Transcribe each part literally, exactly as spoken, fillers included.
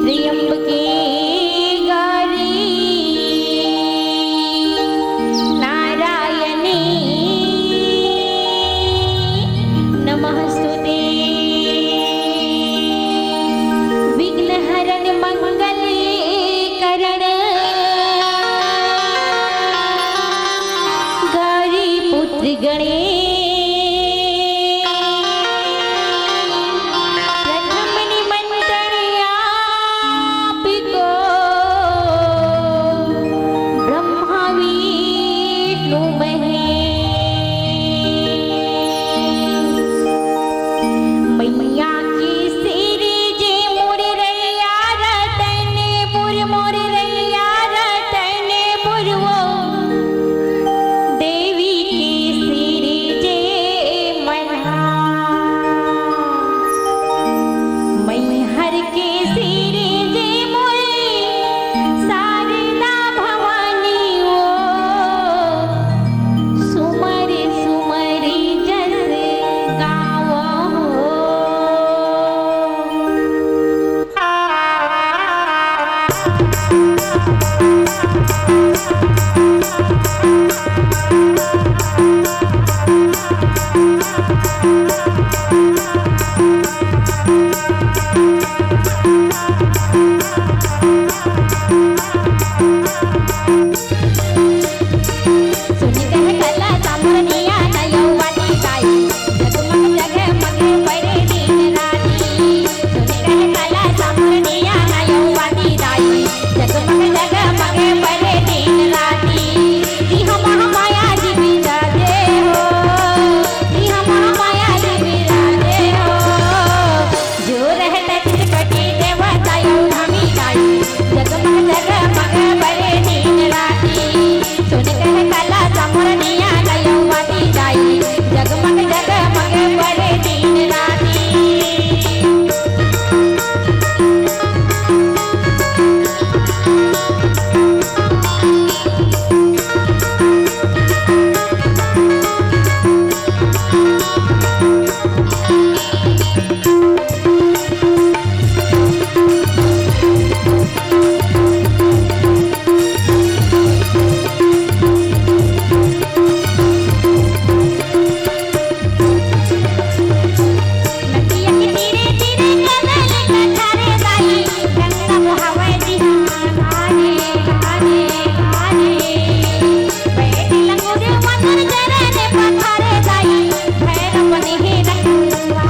त्र्यंबके गौरी नारायणी नमोस्तुते। विघ्न हरण मंगल करण गौरी पुत्र गणेश। प्रथम निमंत्रण आपको ब्रह्मा विष्णु महेश। मैया के सिरजे मोर रैया रतनपुर, मोर रैया रतनपुर वो देवी के सिरजे मल्हार। मैहर के सिरजे मोर शारदा भवानी वो सुमर सुमर जस गावहु। सुनि कहे कला सामुरनिया नयौवाती दाई, जगमग जगमग बरे दिन राती। सुनि कहे कला सामुरनिया नयौवाती दाई, जगमग जगमग बरे दिन राती। जी हम महामाया जी बिराजे हो, जी हम महामाया जी बिराजे हो। जो रहत त्रिपटी देवता यो धामी दाई, जगमग जगमग बरे दिन राती। सुनि कहे कला सामुरनिया नयौवाती दाई, जगमग जगमग बरे दिन राती। नदिया के तीरे तीरे कदल कथारे दाई, गंगा बहावे दिहान आने, आने, आने। बैठी लंगूर वानर चरन पखारे दाई, भैरव बने हे रखवारे।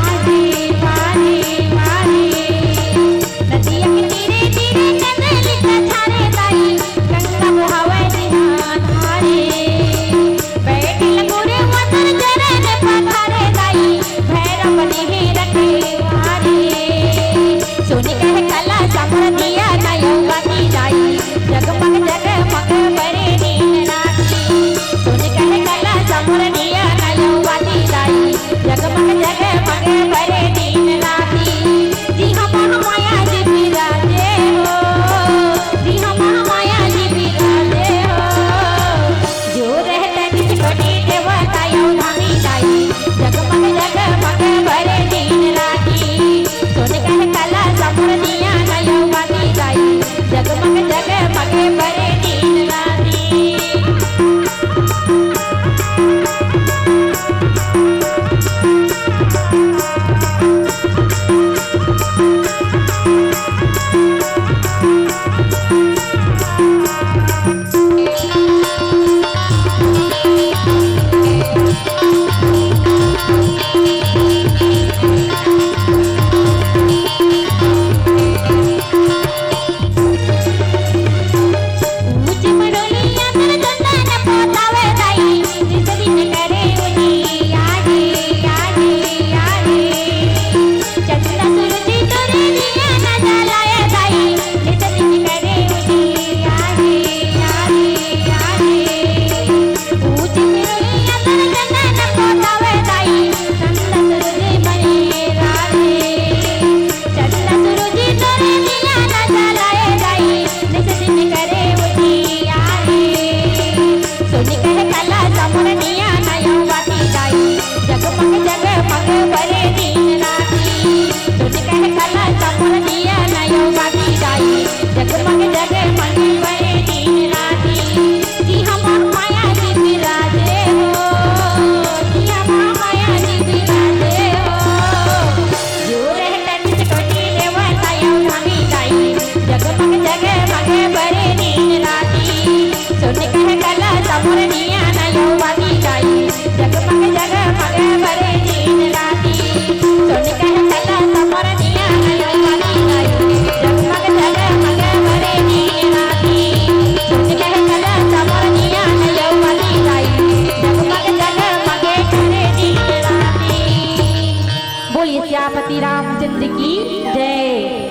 बोलिए सियापति रामचंद्र की जय।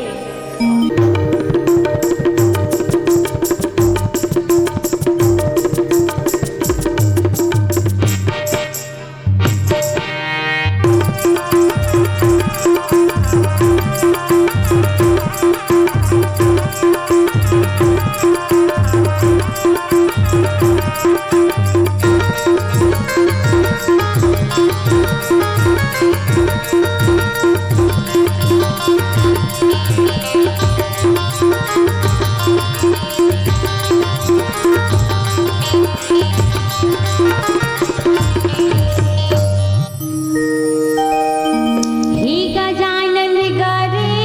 हे गजानन गरी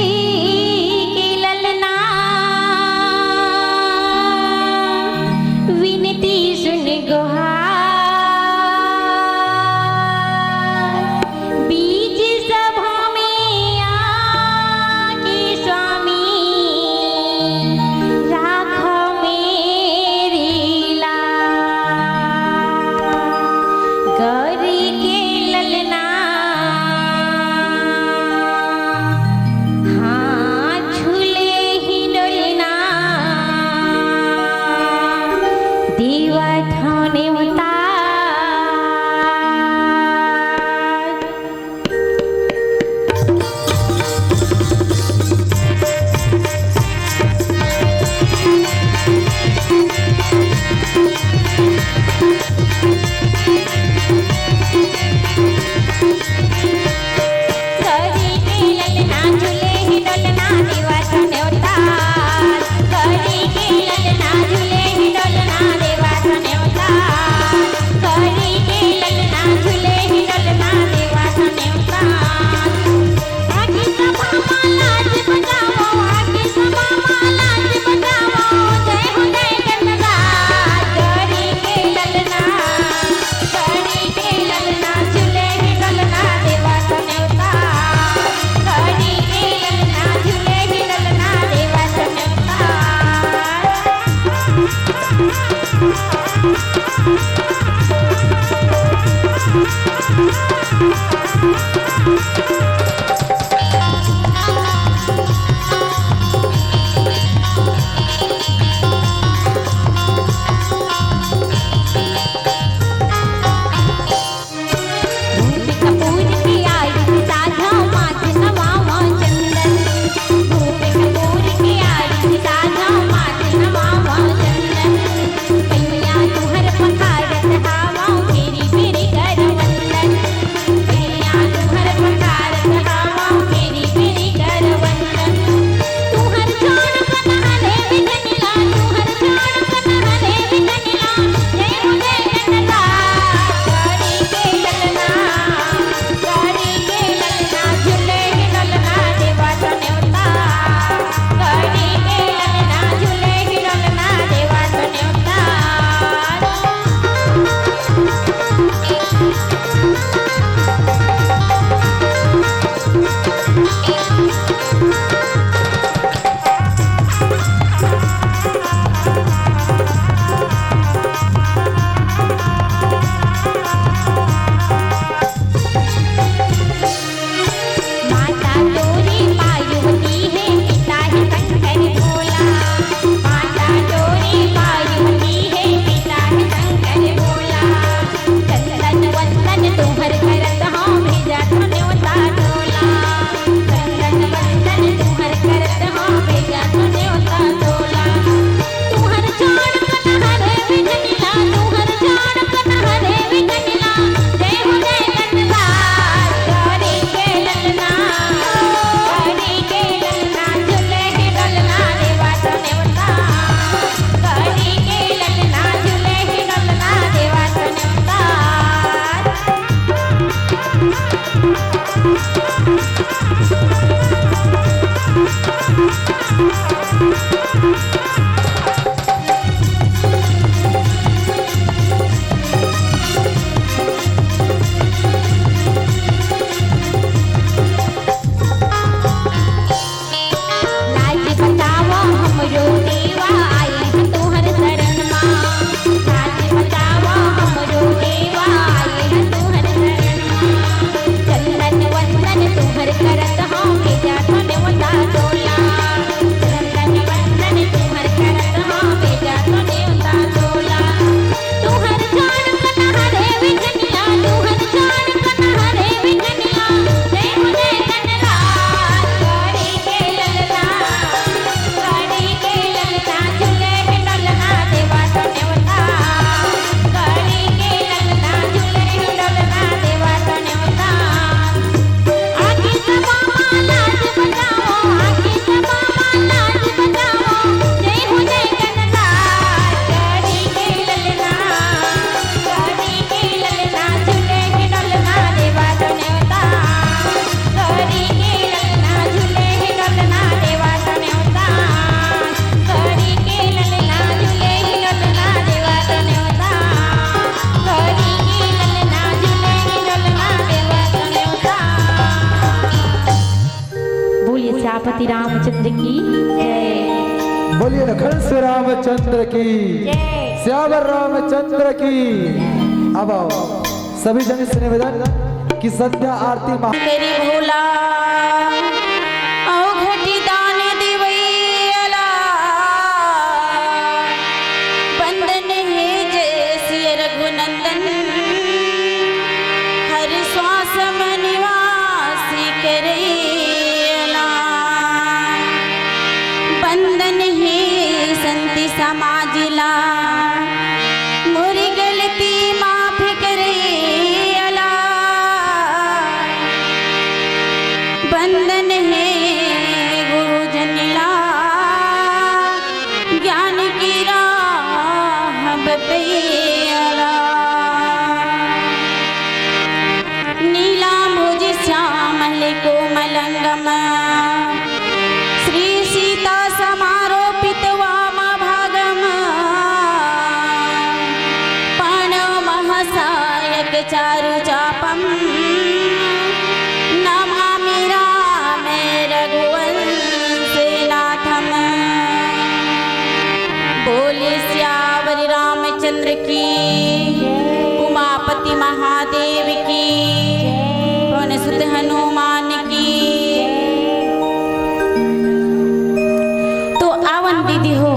के ललना, विनती सुन गोहार। बीच सभा में आके स्वामी, राखो मेरी लाज। गरी के ललना, हाथ झूले हिंडोलना, देवत हने उतार। पति रामचंद्र की जय। बोलिए लखन से रामचंद्र की जय। सियावर रामचंद्र की। अब आओ सभी जन से निवेदन कि संध्या आरती महा- करी भोला, औ घटी दान देवैयला। बंदन हे जय सिय रघुनंदन, हर श्वास म निवासी करैयला। बंदन हे संत समाज ला, मोरी गलती माफ करैयला। बंदन हे गुरुजन ला, ज्ञान की राह बतैयला। नीलांबुज श्यामल कोमल अंगम, श्री सीता समारोपित वाम भागम। पाणौ महासायक चारु चापम, नमामि राम रघुवंश नाथम। बोलिए सियावर रामचंद्र की, उमापति महादेव की, पवन सुत हनुमान की। तो आवन दीदी हो।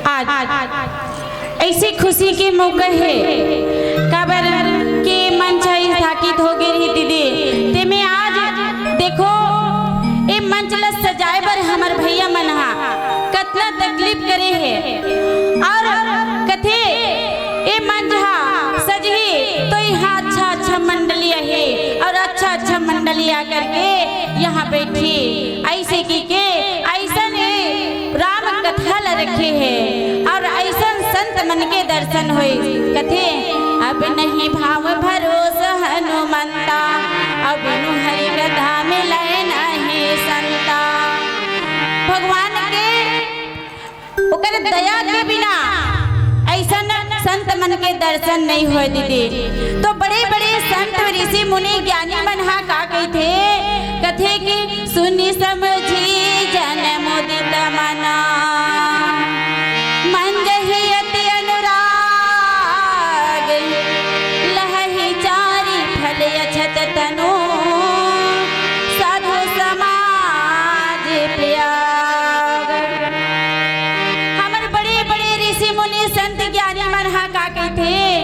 आज ऐसी खुशी के मौका हे, काबर के मंच ह स्थापित हो गे रही दीदी, तेमे आज देखो, ए मंच ल सजाए बर हमर भैया मन हा कतना तकलीफ करे हे, और कथे ए मंच हा सजही तो यहाँ अच्छा अच्छा मंडली आही, और अच्छा अच्छा मंडली आकर के यहाँ बैठी, ऐसे की के ऐसन ए राम कथा ल रखे हे, और ऐसन संत मन के दर्शन होए। कथे, अब नहीं भाव भरोस हनुमंता, अब बिनु हरि कथा मिलय नहीं संता। भगवान के ओकर दया के बिना ऐसन संत मन के दर्शन नहीं होए दीदी। तो बड़े बड़े संत, ऋषि, मुनि, ज्ञानी मन हा का कहिथे? कथे कि सुनि समझि जन मुदित मना, मंजहि अति अनुराग, लहहि चारि फल अछत तनु, साधु समाज त्याग। हमर बड़े बड़े ऋषि मुनि संत ज्ञानी मन हा का कहिथे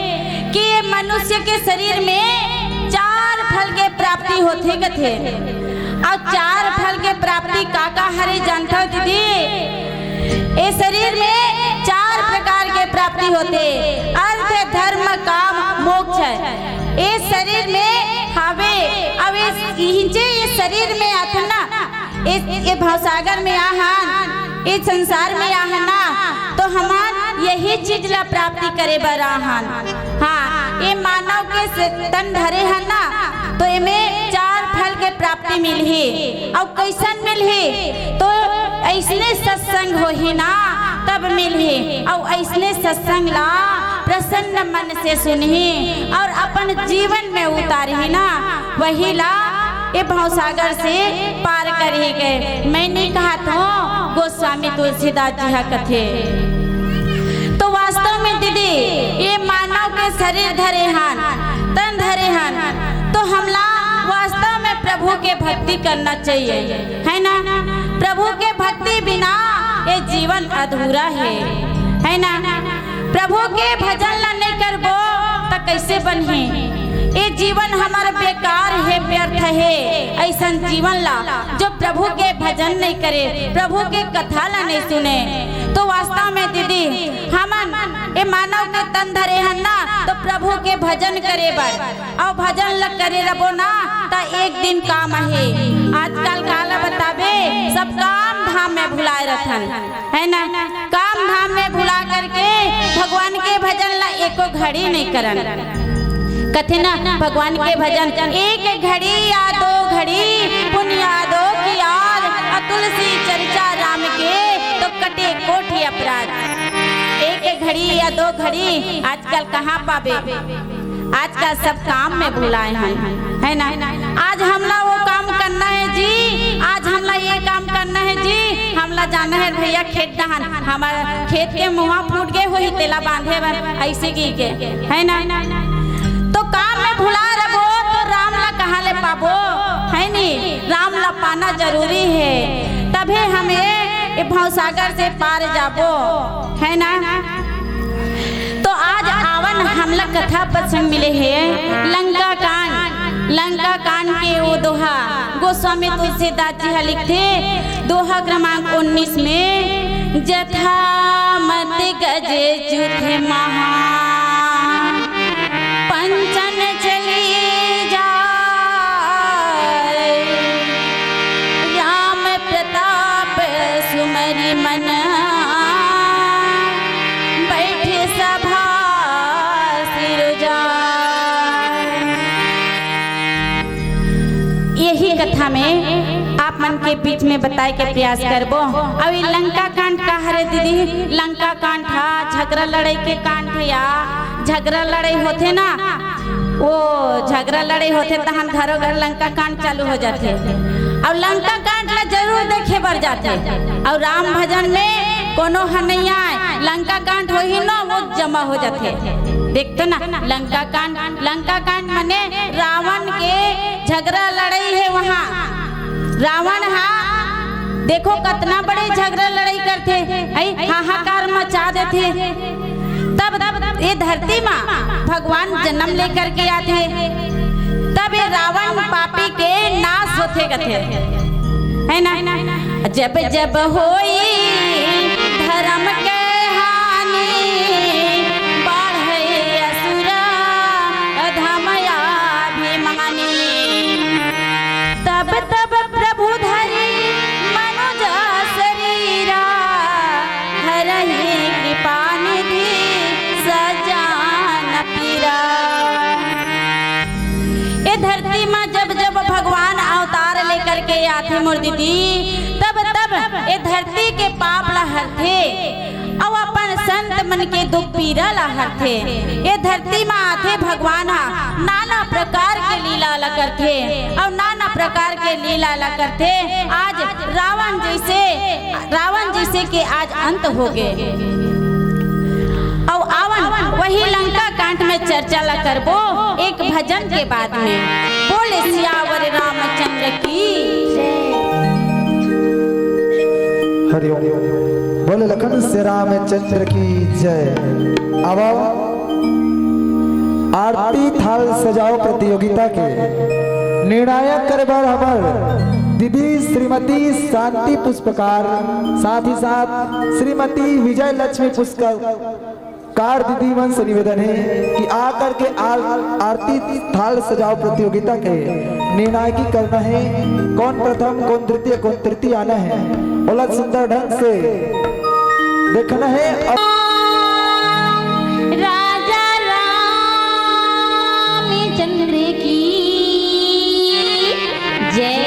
कि मनुष्य के शरीर में चार फल के प्राप्ति होथे कथे। अउ चार फल के प्राप्ति का का हरे जानथव दीदी? ए शरीर में चार प्रकार के प्राप्ति होथे, अर्थ, धर्म, काम, मोक्ष। ए शरीर में हावे, अब ए, इहिंचे ए शरीर में आथन ना, ए, ए भवसागर में आहन, ए संसार में आहन ना, तो हमन यही चीज ला प्राप्ति करे बर आहन। हाँ, ए मानव के से-, तन धरे हन ना, तो एमे चार फल के प्राप्ति मिलही। अउ कैसन मिलही? तो ऐसने सत्संग होही ना, तब मिलही। अउ ऐसने सत्संग ला प्रसन्न मन से सुनही और अपन जीवन में उतारही ना, वही ला ए भवसागर से पार करही के। मैं नहीं कहत हूँ, गोस्वामी तुलसीदास जी हा कथे। तो वास्तव में दीदी, ए मानव के शरीर धरे हन, तन धरे हन, तो हमला वास्तव में प्रभु के भक्ति करना चाहिए, है ना? प्रभु के भक्ति बिना ए जीवन अधूरा हे, है ना? प्रभु के भजन ला नहीं करबो त कैसे बनही? ए जीवन हमर बेकार हे, व्यर्थ हे। ऐसन जीवन ला जो प्रभु के भजन नहीं करे, प्रभु के कथा ला नहीं सुने, तो वास्तव में दीदी, हमन ए मानव के तन धरे हन ना, तो प्रभु के भजन करे बर, अउ भजन ल करे रबो ना, त एक दिन काम आही। आजकल काला बताबे, सब काम धाम में भुलाए रथन, है ना? काम धाम में भुला करके भगवान के भजन ला एको घड़ी नहीं करन। कथे ना, भगवान के भजन एक घड़ी या दो घड़ी पुन यादों की याद, अ तुलसी चर्चा राम के तो कटे कोटि अपराध। एक घड़ी दो घड़ी आजकल कहाँ पाबे? आजकल सब काम में भुलाए हैं, है ना? आज हमला वो काम करना है जी, आज हमला ये काम करना है जी, हमला जाना है भैया खेत डहान, हमर खेत के मुहा फूट गे होही, तेला बांधे बर, ऐसे की के, है ना? तो काम में भुला रबो तो राम ला कहाँ ले पाबो, है नी? राम ला पाना जरूरी है, तभे हम ये, ये भवसागर से पार जाबो, है ना? तो आज आवन हमला कथा प्रसंग मिले हे लंका कांड। लंका कांड के वो दोहा गोस्वामी तुलसीदास जी ह लिखथे, दोहा क्रमांक उन्नीस में, जथा मति गज जुथ महा, पंचन चली जाय, राम प्रताप सुमरि मन, बैठ सभा सिरजाय। यही कथा में आप मन के बीच में बताए के प्रयास करबो। अउ ये लंका कांड का हरे दीदी? लंका कांड हा झगरा लड़ाई के कांड हे या? झगरा लड़ाई होथे ना, वो झगरा लड़ाई होथे तहन घरो घर लंका कांड चालू हो जाथे। अउ लंका कांड ला जरूर देखे बर जाथे। अउ राम भजन में कोनो ह नइ आय, लंका कांड होही न, वो जमा हो जाथे। देखथो ना लंका कांड, लंका कांड माने रावण के झगरा लड़ाई हे वहाँ। रावण हा देखो कतना बड़े झगरा लड़ाई करथे, अई हाहाकार मचा देथे। तब, तब ये धरती मा भगवान जन्म लेकर के आथे, तब ये रावण पापी के नाश होथे कथे, है ना? जब जब होई धर्म के हानि, बाढ़े असुर अधम अभिमानी। तब तब प्रभु धरि मनुज शरीरा, हरहि कृपा निधि सजान पीरा। ए धरती म जब जब भगवान अवतार लेकर के आथे मोर दीदी, तब तब ए धरती के पाप ला हरथे। अउ अपन संत मन के दुख पीरा ला हरथे। ये धरती म आथे भगवान हा, नाना प्रकार के लीला ला करथे, अउ नाना प्रकार के लीला ला करथे। आज रावण जैसे, रावण जैसे के आज अंत हो गे। अउ आवन वही लंका कांड में चर्चा ला करबो एक भजन के बाद में। बोले सियावर रामचंद्र की। हरिओम। बोले लखन से रामचंद्र की जय। अब आरती थाल सजाओ प्रतियोगिता के निर्णायक करे बर हमर दीदी श्रीमती शांति पुष्पकार, साथ ही साथ श्रीमती विजय लक्ष्मी पुष्कर कार दीदी मन से निवेदन हे कि आकर के आर-, आरती थाल सजाओ प्रतियोगिता के निर्णायकी करना हे। कौन प्रथम, कौन द्वितीय, कौन तृतीय आना हे, ओला सुंदर ढंग से देखना हे। और राजा रामचंद्र की जय।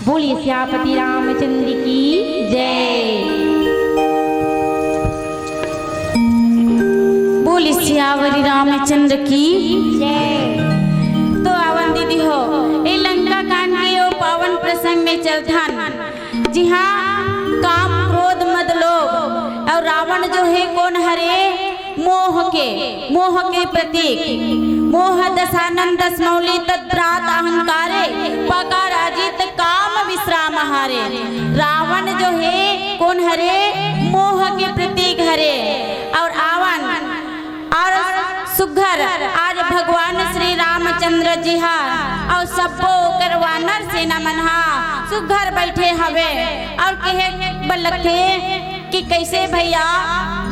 बोलिए सियापति रामचंद्र की जय। बोलिए सियावरी रामचंद्र की जय। तो आवन दीदी हो, ए लंका कांड के ओ पावन प्रसंग में चलथन, जिहाँ काम, क्रोध, मद, लोभ और रावण जो है कोन हरे, मोह के, मोह के प्रतीक। मोह दशानन दशमौलि तद्भ्रात अहंकारे, पकार अजित काम विश्राम हारे। रावण जो है कोन हरे, मोह के प्रतीक हरे। और आवन और सुग्घर आज भगवान श्री रामचंद्र जी हा और सब्बो ओकर वानर सेना मन हा सुग्घर बैठे हवे और कहे बर लगथे कि कैसे भैया,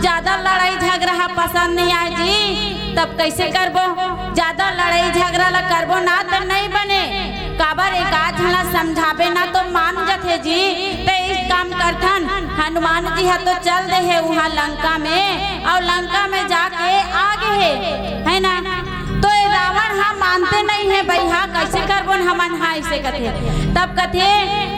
ज्यादा लड़ाई झगरा हा पसंद नहीं आए जी, तब कैसे करबो? ज्यादा लड़ाई झगरा ला करबो ना त नहीं बने। काबर एक आध झन ला समझाबे ना तो मान जथे जी। ते एक काम करथन, हनुमान जी हा तो चल दे हे उहाँ लंका में, और लंका में जाके आ गे हे, है ना? तो ये रावण हा मानते नहीं है भाई, हा कैसे करबो न हमन हा, ऐसे कथे। तब कथे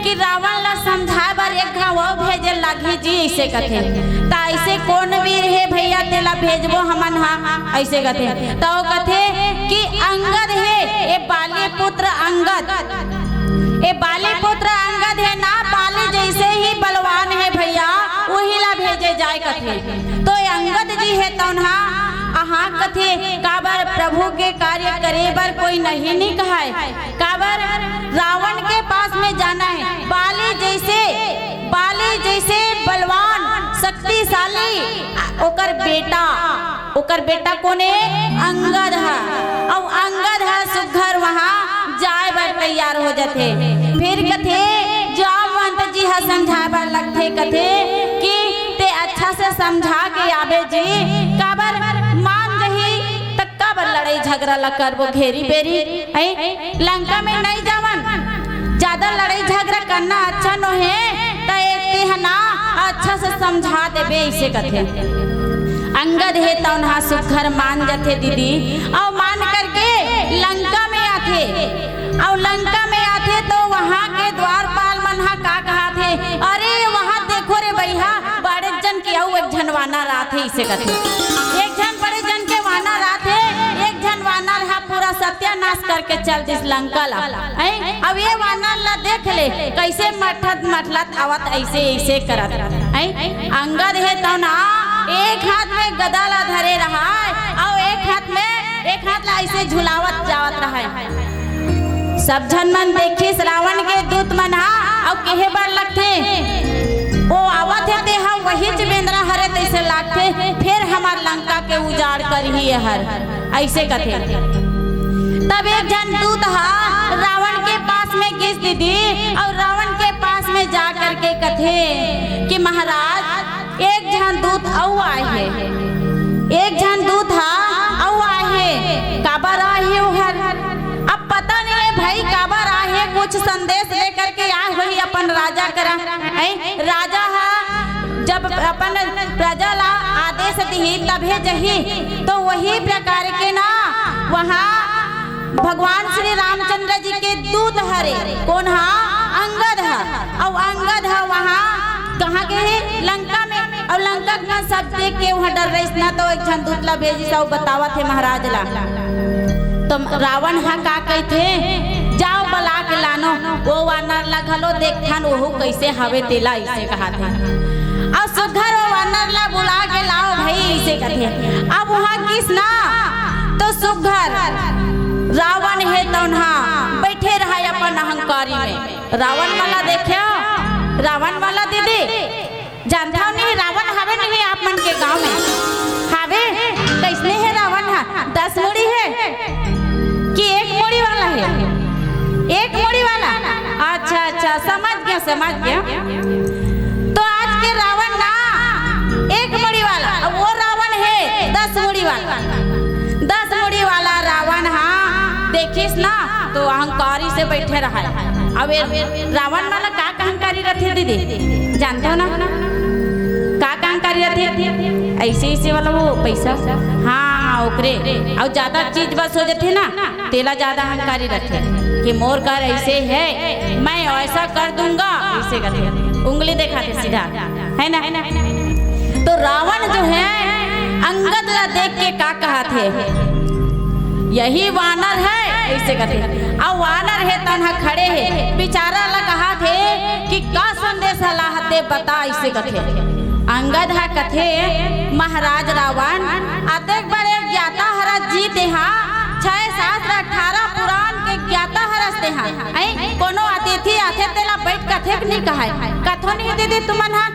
कि रावण ला समझाए बर एक घाव अउ भेजे लागही जी, ऐसे कथे। त ऐसे कोन वीर हे भैया, तेला भेजबो हमन हा, ऐसे कथे। त वो कथे कि अंगद हे, ये बाली पुत्र अंगद, ये बाली पुत्र अंगद हे ना, बाली जैसे ही बलवान हे भैया, वही ला भेजे जाए कथे। तो ये अंगद जी हे तौन हा, अहाँ कथे, काबर प्रभु के कार्य करे बर कोई नहीं, नहीं कहाय। काबर रावण के पास में जाना है, बाली जैसे, बाली जैसे बलवान, शक्तिशाली, ओकर बेटा, ओकर बेटा कोने? अंगद ह। अउ अंगद ह सुग्घर वहाँ जाए बर तैयार हो जथे। फिर कथे, जामवंत जी ह समझाए बर लगथे, कथे कि ते अच्छा से समझा के आबे जी, काबर मान जही त काबर लड़ाई झगरा ला करबो घेरी बेरी, हैं? लंका में नहीं जावन, ज्यादा लड़ाई झगरा करना अच्छा नोहे, त ए तेह ना अच्छा से समझा देबे, ऐसे कथे। अंगद हे तौन हा सुग्घर मान जथे दीदी, अउ मान करके लंका में आथे, अउ लंका में आथे तो वहाँ के द्वारपाल मन हा का कहाथे, अरे वहाँ देखो रे बइहा, बड़े जन के अउ एक झन वानर आथे, इसे कथे। एक झन बड़े जन के वानर आथे, एक झन वानर हा पूरा सत्यानाश करके चल दिस लंका ला। हैं? अब ये वानर ला देख ले, कैसे मठत मठलत आवत, ऐसे ऐसे करत। हैं? अंगद हे तौन हा एक हाथ में गदा ला धरे रहाय, अउ एक हाथ में, एक हाथ ला ऐसे झुलावत जावत रहाय। सब झन मन देखिस रावण के दूत मन हा, अउ कहे बर लगथे, ओ आवत हे ते हा वहीच बेंदरा हरे तैसे लागथे, फेर हमर लंका के उजाड़ करही एहर, ऐसे कथे। तब एक झन दूत हा रावण के पास में गिस दीदी, अउ रावण के पास में जा करके कथे कि महाराज, एक झन दूत अउ आए हे, एक झन दूत हा अउ आए हे। काबर आए हे ओहर? अब पता नहीं है भाई काबर आए हे, कुछ संदेश लेकर के आए होही अपन राजा करा। हैं? राजा हा जब अपन प्रजा ला आदेश दिही तभे जही, तो वही प्रकार के ना वहाँ भगवान श्री रामचंद्र जी के दूत हरे। कोन हा? अंगद हा। अउ अंगद हा वहाँ कहाँ गे हे? लंका में। अउ लंका के मन सब देख के वहाँ डर रहिस ना, तो एक झन दूत ला भेजिस अउ बतावत हे महाराज ला। तो रावण हा का कहिथे, जाओ बला के लानो, वो वानर ला घलो देखथन, ओहू कैसे हवे तेला, इसे कहाथे। अउ सुग्घर वो वानर ला बुला के लाओ भाई, इसे कथे। अब वहाँ गिस ना, तो सुग्घर रावण हे तौन हा बैठे रहा अपन अहंकारी में। रावण वाला देखे, रावण वाला दीदी, जानथव नहीं, रावण हवे नहीं आप मन के गांव में? हवे। कैसने हे रावण हा? दस मुड़ी हे कि एक मुड़ी वाला हे? एक मुड़ी वाला। अच्छा, अच्छा, समझ गया, समझ गया। तो आज के रावण ना एक मुड़ी वाला, अब वो रावण हे दस मुड़ी वाला। दस मुड़ी वाला रावण हा देखिस ना, तो अहंकारी से बैठे रहा। अब ये रावण वाला का अहंकारी रथे दीदी, जानथव ना? का अहंकारी रथे? ऐसे ऐसे वाला वो पैसा। हाँ, ओकरे, अउ ज्यादा चीज बस हो जथे ना, तेला ज्यादा अहंकारी रथे कि मोर घर ऐसे है, मैं ऐसा कर दूंगा, ऐसे करके उंगली देखाथे सीधा, है ना? तो रावण जो है, अंगद ला देख के का कहाथे, "यही वानर है," ऐसे कथे। अउ वानर हे तउन ह खड़े हे, बिचारा ला कहाथे कि "का संदेश लाहते बता," ऐसे कथे। अंगद ह कथे, "महाराज रावण, अतेक बड़े ज्ञाता हरस जी तेहा, छह शास्त्र अठारह पुराण के ज्ञाता हरस तेहा, ऐ कोनो अतिथि आथे तेला बैठ कथे कि नहीं कहाय? कथो नहीं दीदी तुमन हा,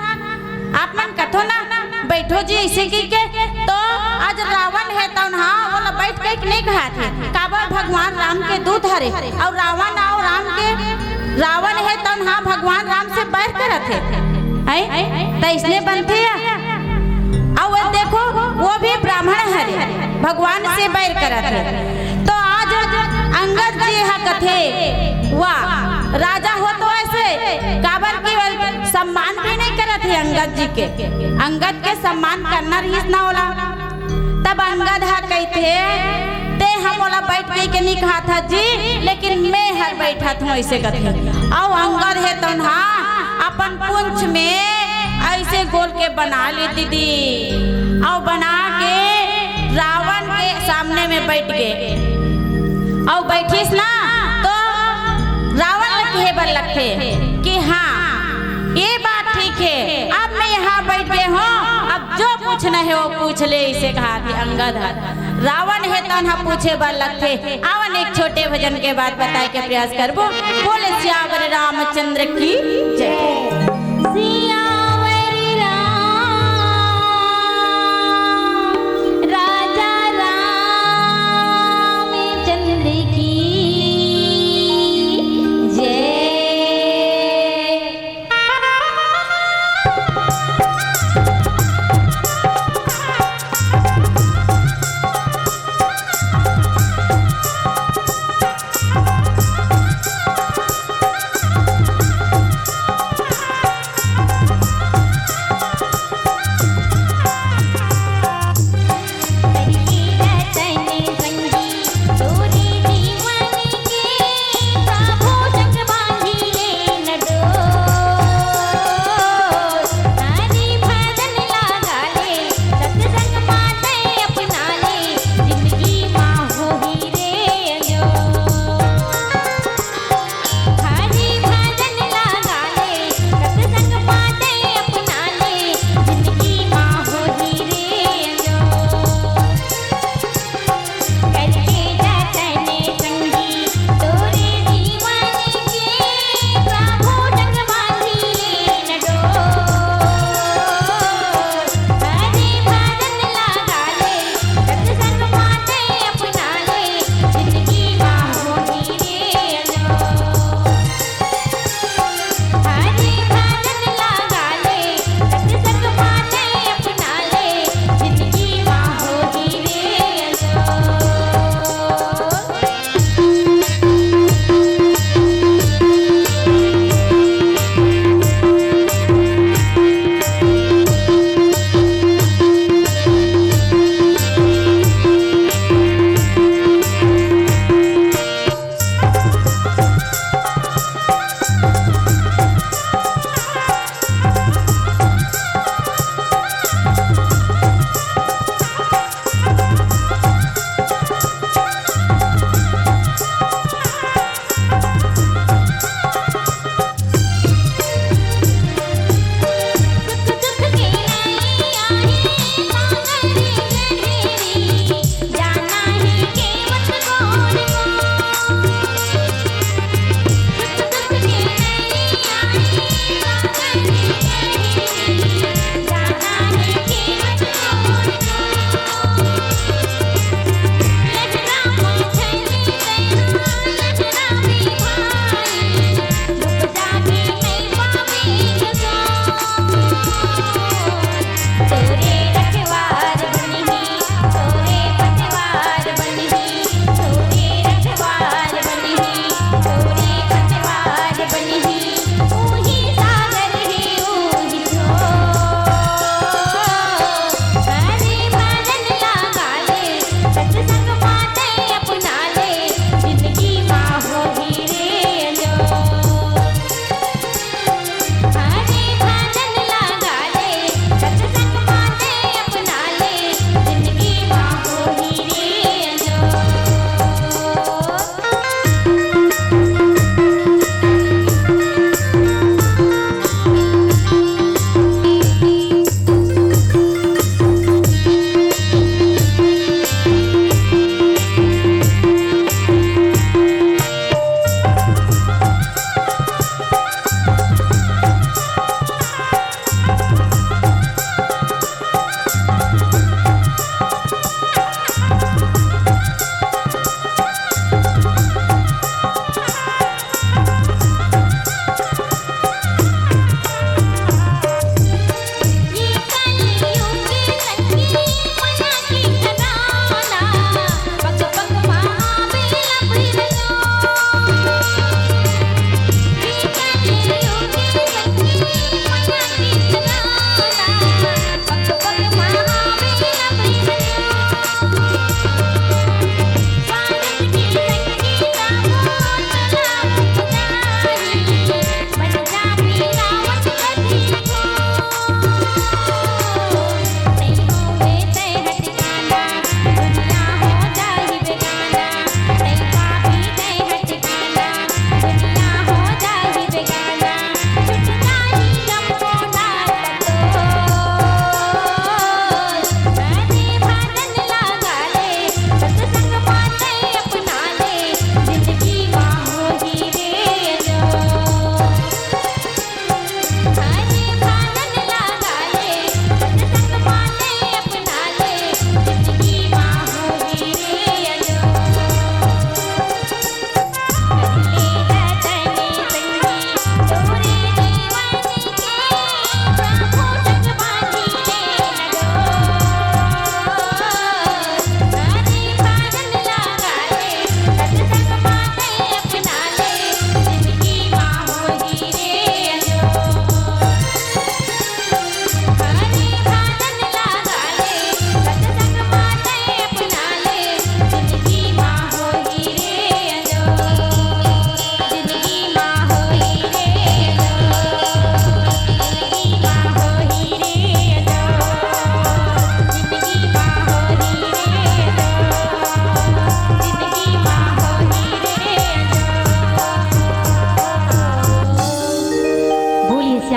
आप मन कथो ना बैठो जी ऐसे की के।" तो आज रावण हे तउन हा ओला बैठ के नहीं कहाथे, काबर भगवान राम के दूत हरे, अउ रावण अउ राम के, रावण हे तउन हा भगवान राम से बैर करत हे, हैं? त इसने बनथे या? अउ वो देखो, वो भी ब्राह्मण हरे, भगवान से बैर करत हे। तो आज अंगद जी हा कथे, "वाह, राजा हो तो ऐसे, काबर की वो सम्मान भी नहीं करत हे अंगद जी के, अंगद के सम्मान करना रहिस ना ओला।" तब अंगद हा कहिथे, "ते हा मोला बैठ के, के नहीं कहाथा जी, लेकिन मैं हर बैठत हूँ," ऐसे कथे। अउ अंगद हे तउन हा अपन पूंछ में ऐसे गोल के बना ले दीदी, अउ बना के रावण के सामने में बैठ गे। अउ बैठिस ना, तो रावण ल कहे बर लगथे कि हाँ, ये बात ठीक है, अब मैं यहाँ बैठ गए हूँ, अब जो पूछना है वो पूछ ले, इसे कहाथे अंगद ह। रावण हे तउन ह पूछे बर लगथे। आवन एक छोटे भजन के बाद बताए के प्रयास करबो। बोले सियावर रामचंद्र की जय। सियावर राम, राजा रामचंद्र की जय।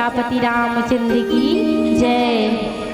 सीतापति रामचंद्र की जय।